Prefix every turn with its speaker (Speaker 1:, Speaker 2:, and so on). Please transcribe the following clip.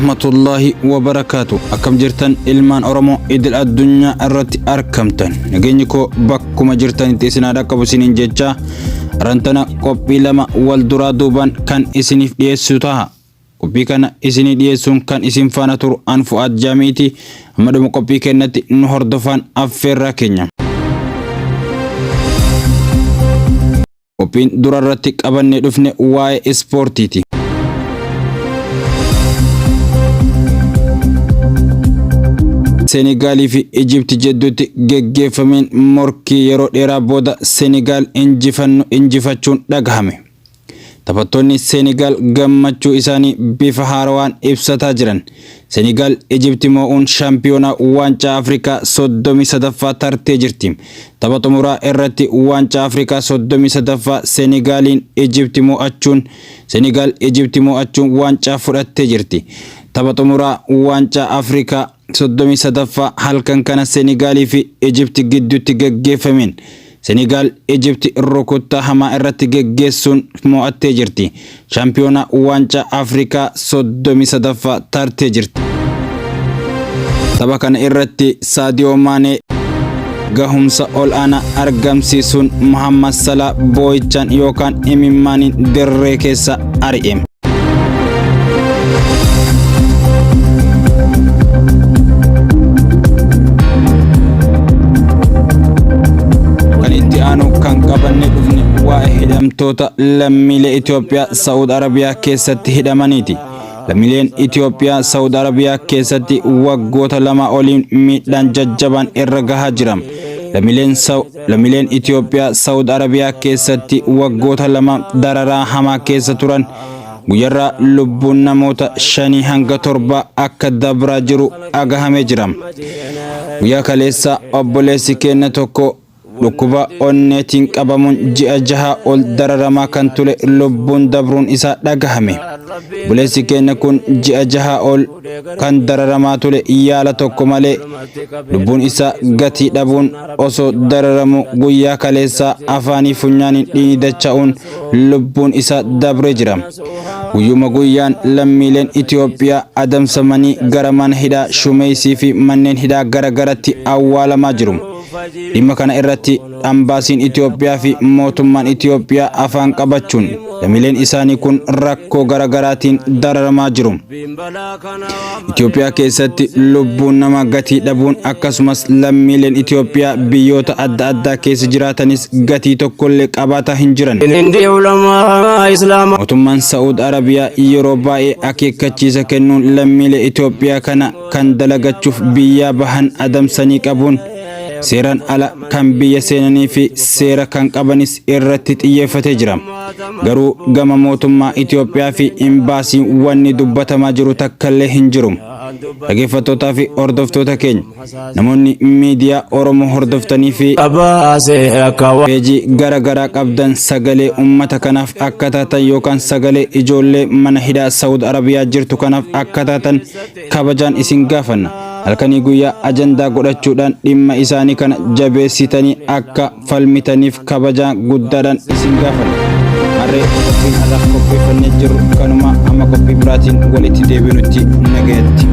Speaker 1: Warahmatullaahi wabarakaatu. Akkam jirtan ilmaan Oromoo idil addunyaa irratti argamtan. Nageenyi koo bakkuma jirtanitti isin haa dhaqqabu isiniin jecha rantana qophii lama wal duraa duubaan kan isiniif dhiyeessu taha. Qophii kana isinii dhiyeessuun kan isin faana turu an Fu'aad Jaamiiti. Amma dhuma qophii keenyatti nu hordofaan affeerraa keenya. Qophiin dura irratti qabannee dhufne waa'ee ispoortiiti. Seenegaalii fi Ijipti jidduutti geggeeffameen morkii yeroo dheeraa booda Seenegaal injifachuun dhagahame. Taphattoonni Senegaal gammachuu isaanii bifa haarawaan ibsataa jiran. Senegaal Ijipti moo'uun shaampiyoonaa Waancaa Afrikaa 33ffaa tartee jirti. Tapha xumuraa irratti Waancaa Afrikaa 33ffaa Senegaaliin Ijipti moo'achuun Senegaal Ijipti moo'achuun waancaa fudhattee jirti. Tapha xumuraa Waancaa Afrikaa 33ffaa halkan kana Senegaalii fi Ijipti gidduutti gaggeeffameen Senegaal Ijipti rukuttaa hamaa irratti geggeessuun mo'attee jirti. Shaampiyoonaa Waancaa Afrikaa 33ffaa tartee jirti. Tapha kana irratti Saadiyoo Maanee gahumsa ol'aanaa argamsiisuun Mohammad Salaa boo'ichaan yookaan imimmaaniin dirree keessa ari'e. Kan itti aanu kan qabanne dhufne waa'ee hidhamtoota lammiilee Itoophiyaa Sa'uud Arabiyaa keessatti hidhamaniiti. Lammiileen Itoophiyaa Sa'uud Arabiyaa keessatti waggoota lama oliin miidhaan jajjabaan irra gahaa jira. Lammiileen Itoophiyaa Sa'uud Arabiyaa keessatti waggoota lama dararaa hamaa keessa turan guyyarraa lubbuun namoota shanii hanga torbaa akka dabraa jiru dhagahamee jira. Guyyaa kaleessa obboleessi keenya tokko dhukkuba onneetiin qabamuun ji'a jaha ol dararamaa kan ture lubbuun dabruun isaa dhagahame. Obboleessi keenya kun ji'a jaha ol kan dararamaa ture yaala tokko malee lubbuun isaa gatii dhabuun osoo dararamu guyyaa kaleessaa afaanii funyaaniin dhiigni dacha'uun lubbuun isaa dabree jira. Guyyuma guyyaan lammiileen Itoophiyaa adamsamanii gara mana hidhaa Shumeysii fi manneen hidhaa gara garatti awwaalamaa jiru. Dhimma kana irratti ambaasiin Itoophiyaa fi mootummaan Itoophiyaa afaan qabachuun lammiileen isaanii kun rakkoo gara garaatiin dararamaa jiru. Itoophiyaa keessatti lubbuun namaa gatii dhabuun akkasumas lammiileen Itoophiyaa biyyoota adda addaa keessa jiraatanis gatii tokkollee qabaataa hin jiran. Mootummaan Sa'uud Arabiyaa yeroo baay'ee akeekkachiisa kennuun lammiilee Itoophiyaa kana kan dalagachuuf biyyaa bahan adamsanii qabuun seeraan ala kan biyya seenanii fi seera kan qabanis irratti xiyyeeffatee jira. Garuu gama mootummaa Itoophiyaa fi imbaasiin wanni dubbatamaa jiru takkallee hin jiru. Dhaggeeffattootaa fi hordoftoota keenya namoonni miidiyaa Oromoo hordoftanii fi peejii gara garaa qabdan sagalee uummata kanaaf akka taatan yookaan sagalee ijoollee mana hidhaa Saawud Arabiyaa jirtu kanaaf akka taatan kabajaan isin gaafanna. Halkanii guyyaa ajandaa godhachuudhaan dhimma isaanii kana jabeessitanii akka falmitaniif kabajaa guddaadhaan isin gaafanna. Harree qophiin har'aaf qopheeffannee jirru kanuma amma qophii biraatiin walitti deebinutti nagayatti.